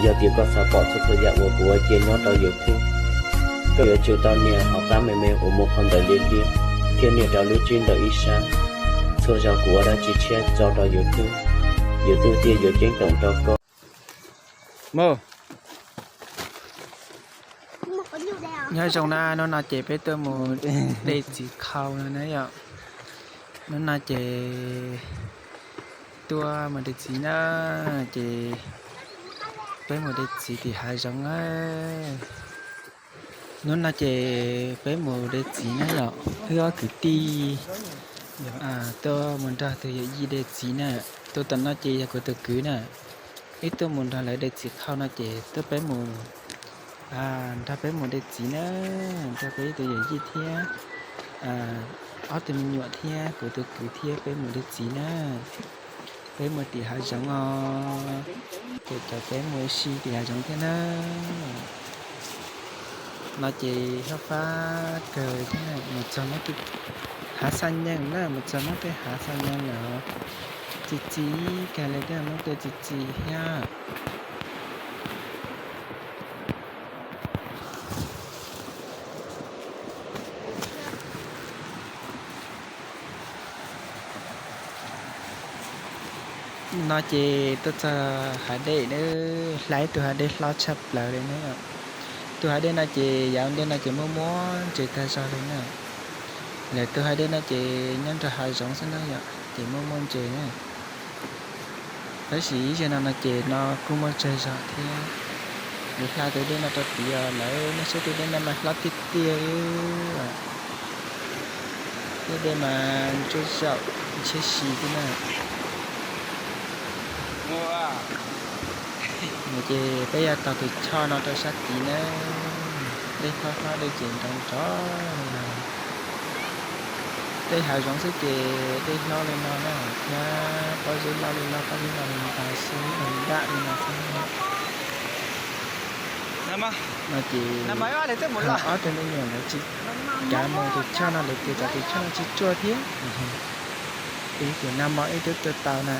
Yog tias koj xav pom txhua txhua yam uas kuv ua cia nyob rau YouTube, koj yuav tsum tau nias hauv qab me me uas muaj phau ntawv liab liab, thiab nias rau lub tswb ntawm ib sab. Txhua zaus kuv ua dab tsi tshiab tso rau YouTube, YouTube thiaj yuav ceeb toom rau koj. Nyob zoo na, hnub no ces peb tuaj mus de txiv qhau no na yom. Hnub no ces tuaj mus de txiv na, ces peb mus de txiv tim hav zoov na. Hnub no ces peb mus de txiv na yom, wb ob kwv tij tuaj mus nrog tus yawm yij de txiv na. Tus tom no ces yog kuv tus kwv na. Wb tuaj mus nrog lawv de txiv qhau no ces tuaj peb mus, nrog peb mus de txiv na, nrog peb ib tus yawm yij thiab ob tug me nyuam thiab kuv tus kwv thiab peb mus de txiv na. Peb mus tim hav zoov os, ces cov peb mus ua si tim hav zoov thiab na. No ces hab fab kawg thiab, mus txog muab tej hav xa nyeej na, mus txog muab tej hav xa nyeej lawm. Txi txiv kawg li thiab, muab tej txi txiv thiab. No ces tuaj txog hav dej na, hla ib tug hav dej hlob tshaj plaws li na. Tus hav dej no ces yav ua ntej no ces muaj muaj ntses tag zog li na. Lawv tus hav dej no ces nyob nrog hav zoov xwb na yom, ces muaj muaj ntses na. Tab sis ib zaug no no ces no kuj muaj tsawg zog thiab. Lawv hla tus dej no rau tid os, lawv nej saib tus dej no mas hlob tiag tiag li. Tej dej mas ntsuab zaum ntshiab si xwb na. Ces peb yuav taug tus choj no rau sab tid na. Dej hlob hlob dej ces nrov nrov li no. Dej hav zoov xwb ces dej hlob li no na, thiab pob zeb loj li loj, pob zeb loj li no xwb, nraj li no xwb. No ces ob tug me nyuam ntawd tsis kav mus tus choj no lawm tias cov tus choj no tsis tsuaj thiab. Ces nag hmo ib tug tuaj tau na.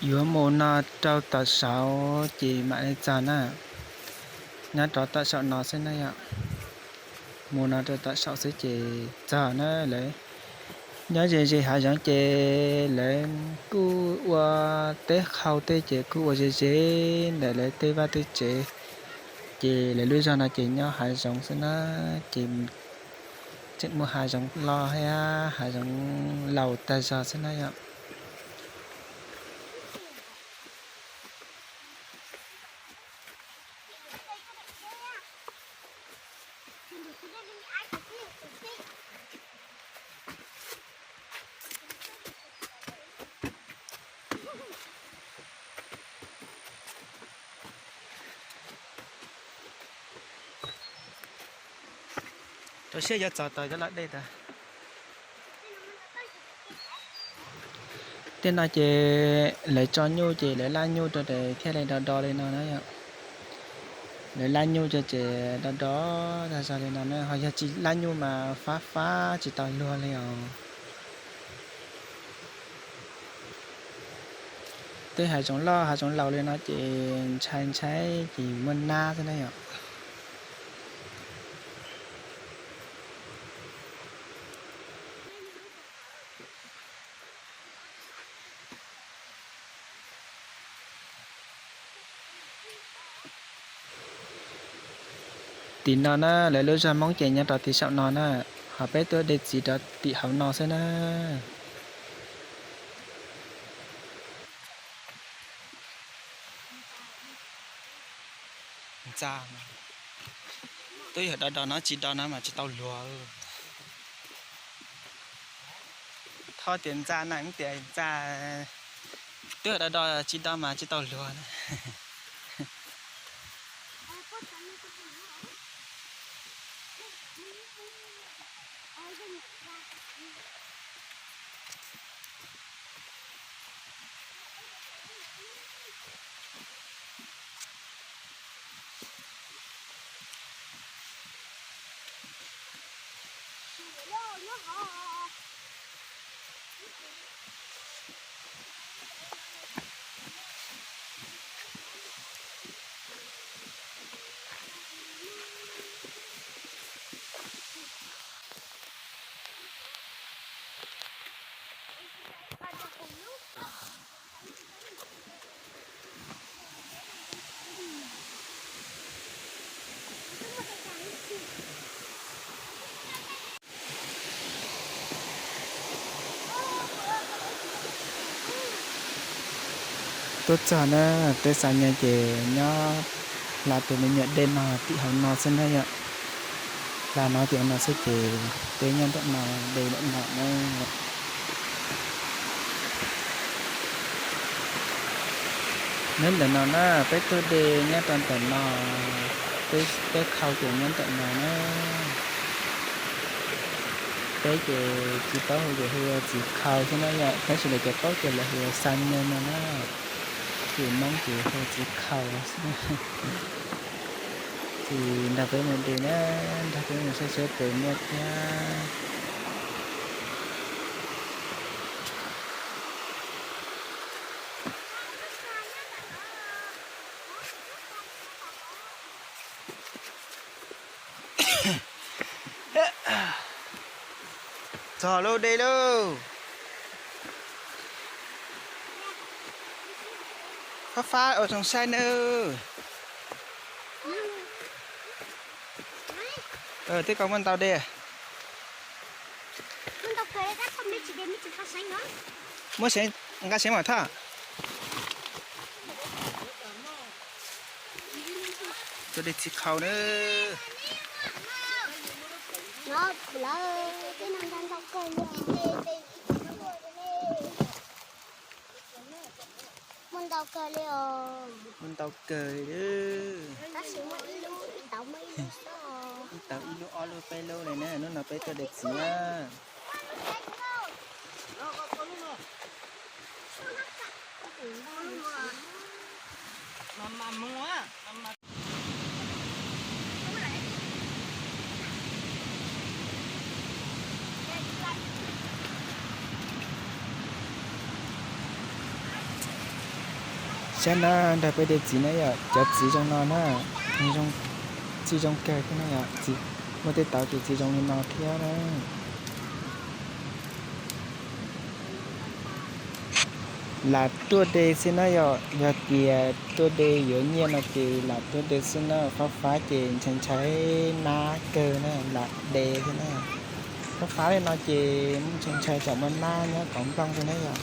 Yuav mus no rau tom saud ces mam li txog na. Nyob rau tom saum no xwb na yom. Mus no rau tom saud xwb ces txog na lawv. Nyob ze ze hav zoov ces lawv kuj ua teb qhau tej ces kuj ua ze ze ntawm lawv tej vaj tej tsev. Ces lawv lub zog no ces nyob hav zoov xwb na, ces tseem muaj hav zoov loj thiab hav zoov laus tag zog xwb na yom. Siab yuav txog tau cov laj dej tas. Tej no ces lawv tso nyuj ces lawv laj nyuj rau tas thiaj li do do li no na yom. Lawv laj nyuj ces do do tag zog li no na, ho yog tsis laj nyuj mas fab fab tsis tau luag li os. Tej hav zoov loj hav zoov laus li no ces ntshai ntshai ces muaj nab xwb na yom. Tim no na, lawv lub zos Hmoob ces nyob rau tim saum no na, ho peb tuaj de txiv rau tim hauv no xwb na. Ntxa, twb yog do do no tsis do no mas tsis tau luag. Thov tias ntxa na, tias ntxa, twb yog do do tsis do mas tsis tau luag na. Tuaj txog na, peb xa nyiaj ces nyob hla tus me nyuam dej no tim hauv no xwb na yom. Hla no tim hauv no xwb ces peb nyob ntawm no de ntawm no na. Nyob ntawm no na, peb tuaj de nyob rau ntawm no, peb khau ces nyob ntawm no na. Peb ces tsis paub hu ces hu ua txiv khau xwb na yom, tab sis lawv cov paub ces lawv hu ua xa nyiaj no na. Ces Hmoob ces hu ua txiv khau xwb. Ces nrog peb mus de na, nrog peb mus saib seb puas muaj thiab. Txog lub dej lauj. Fab fab ua zoo saib nawb. Twb koj muaj ntau dej. Muab sev, nqa sev mam thaj. Tuaj de txiv khau nawb. Muaj ntau kawg li os. Muaj ntau kawg li. Ib tauv ib lub ob lub peb lub li na, hnub no peb tuaj de txiv na. Saib na, nrog peb de txiv na yom, cov txiv zoo no na, txiv zoo kawg thiab na yom, muaj tej tauv ces txiv zoo li no thiab na. Lam tuaj de xwb na yom, yog tias tuaj de yuav nyiaj no ces lam tuaj de xwb na, fab fab ces ntshai ntshai nab kawg na, lam de xwb na. Fab fab li no ces ntshai ntshai tsam muaj nab nyob tom nplooj xwb na yom.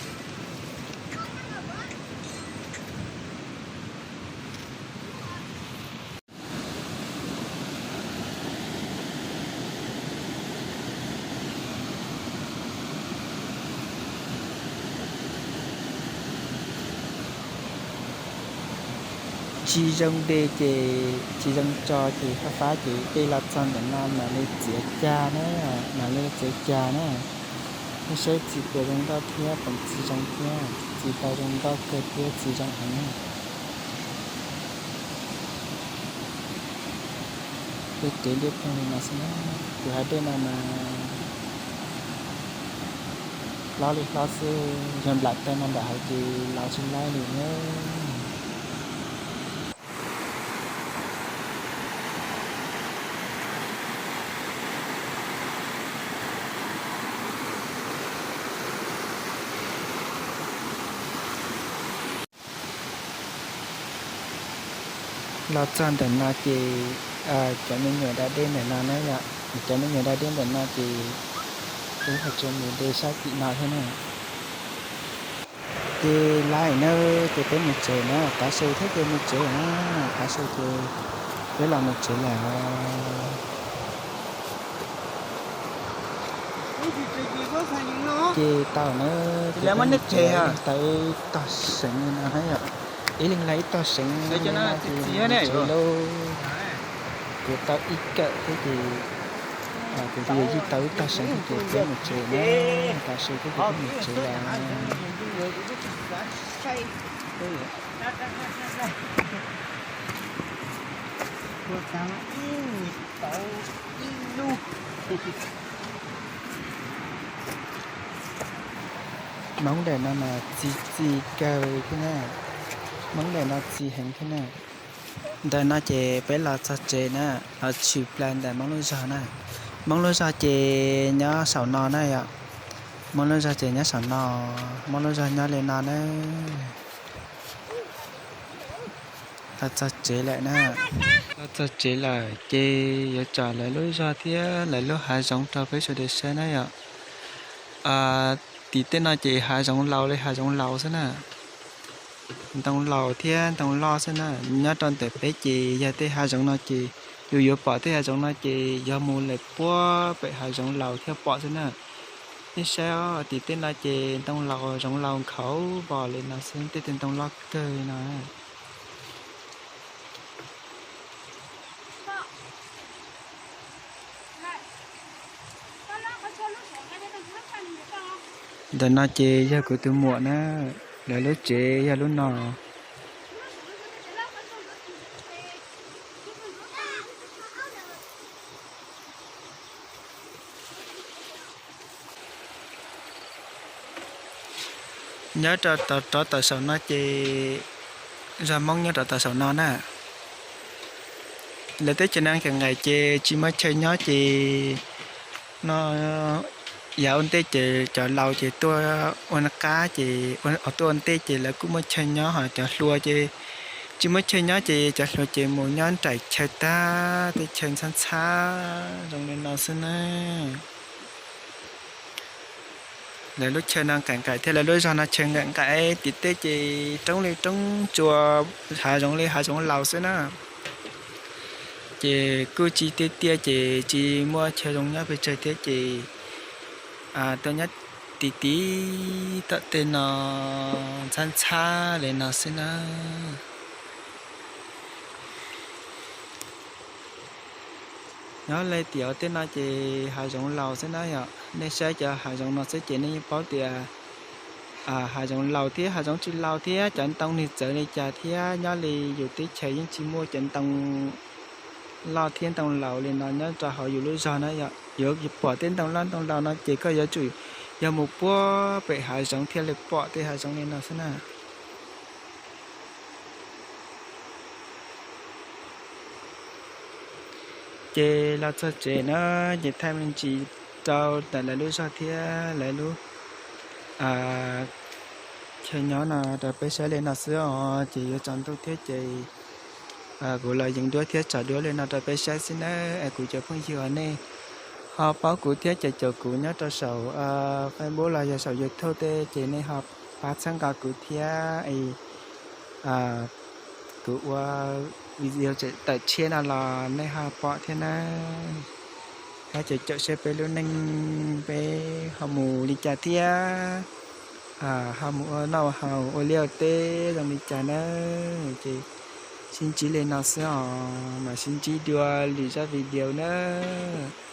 Tsis zoo de ces tsis zoo tso ces fab fab ces dej los txog ntawm no mam li txiav cag na, mam li txiav cag na. Nej saib txiv puas zoo nkauj thiab, poom txiv zoo thiab, txiv tau zoo nkauj kawg thiab txiv zoo heev na. Tej kev liab ploog li no xwb na, tus hav dej no mas hlob li hlob xwb, yog nplam tawg no nram hav ces laus tsis laib li na. Los txog ntawm no ces cov me nyuam da dej ntawm no na yom, cov me nyuam da dej ntawm no ces wb ho tseem mus de sab tim no thiab na. Ces lawm na, ces peb mus tsev na, tav su thiab ces mus tsev na, tav su ces peb los mus tsev lawm. Ces tau na, ces peb mus tsev, tau ib tog seev li no na yom, ib leeg laig ib tog seev li no ces mus tsev lauj. Kuv tau ib kawm thiab ces kuv tus yawm yij tau ib tog seev thiab ces peb mus tsev na, tav su thiab ces peb mus tsev lawm. Hmoob ntawm no mas txi txi kawg thiab na, Hmoob ntawm no txi heev thiab na. Ntawm no ces peb los txog tsev na, los tshwm plaws ntawm Hmoob lub zog na. Hmoob lub zog ces nyob saum no na yom, Hmoob lub zog ces nyob saum no, Hmoob lub zog nyob li no na. Los txog tsev lawm na, los txog tsev lawm ces yuav tsom lawv lub zog thiab lawv lub hav zoov rau peb sawv daws saib na yom. Tim tej no ces hav zoov laus li hav zoov laus xwb na, ntoo laus thiab ntoo loj xwb na. Nyob rau ntawm peb ces yog tej hav zoov no ces yus yuav pom tej hav zoov no ces yog mus lawm puag pem hav zoov laus thiaj pom xwb na. Nej saib os, tim tej no ces ntoo laus zoov laus nkhaus vos li no xwb, tej ntoo loj kawg li no. Ntawm no ces yog kuv tus muam na, lawv lub tsev yog lub no. Nyob rov tom saum no ces zog Hmoob nyob rov tom saum no na. Lawv teb chaws no nqaim nqaim ces tsis muaj chaw nyob ces no, yav ua ntej ces cov laus ces tuaj ua qab ces, tuaj ua ntej ces lawv kuj muaj chaw nyob, ho cov hluas ces tsis muaj chaw nyob ces cov hluas ces mus nyob nraim chaw tag, tej chaw ntxhab ntxhab zoo li no xwb na. Lawv lub chaw no nqaim nqaim thiab, lawv lub zog no chaw nqaim nqaim, tim tej ces roob li roob tsua, hav zoov li hav zoov laus xwb na. Ces kuj tsis tiaj tiaj ces tsis muaj chaw zoo nyob pes tsawg thiab ces tuaj nyob tim tid tom tej no ntxhab ntxhab li no xwb na. Nyob li tiam tej no ces hav zoov laus xwb na yom. Nej saib cov hav zoov no xwb ces nej yeej paub tias hav zoov laus thiab hav zoov tsis laus thiab cov ntoo nws txawv li cas thiab nyob li yus teb chaws yeej tsis muaj cov ntoo loj thiab ntoo laus li no nyob rau hauv yus lub zog na yom. Yuav pom tej ntoo loj ntoo laus no ces koj yuav tsum yog mus puag pem hav zoov thiaj li pom tej hav zoov li no xwb na. Ces los txog tsev na, ces thaij me ntsis rau ntawm lawv lub zog thiab lawv lub chaw nyob no rau peb saib li no xwb os. Ces yuav tsaus ntuj thiab ces kuv los yees duab thiab tso duab li no rau peb saib xwb na. Es kuv cov phooj ywg uas nej ho paub kuv thiab ces caum kuv nyob rau saum Facebook los yog saum YouTube tej ces nej ho pab txhawb nqa kuv thiab. Kuv ua video tawm tshiab no los nej ho pom thiab na. Thiab ces caum saib peb lub neej peb ho mus li cas thiab, ho mus ua noj haus ua liaj ua teb zoo li cas na. Ces Sib ntsib li no xwb os, mam sib ntsib dua lwm zaj video nawb.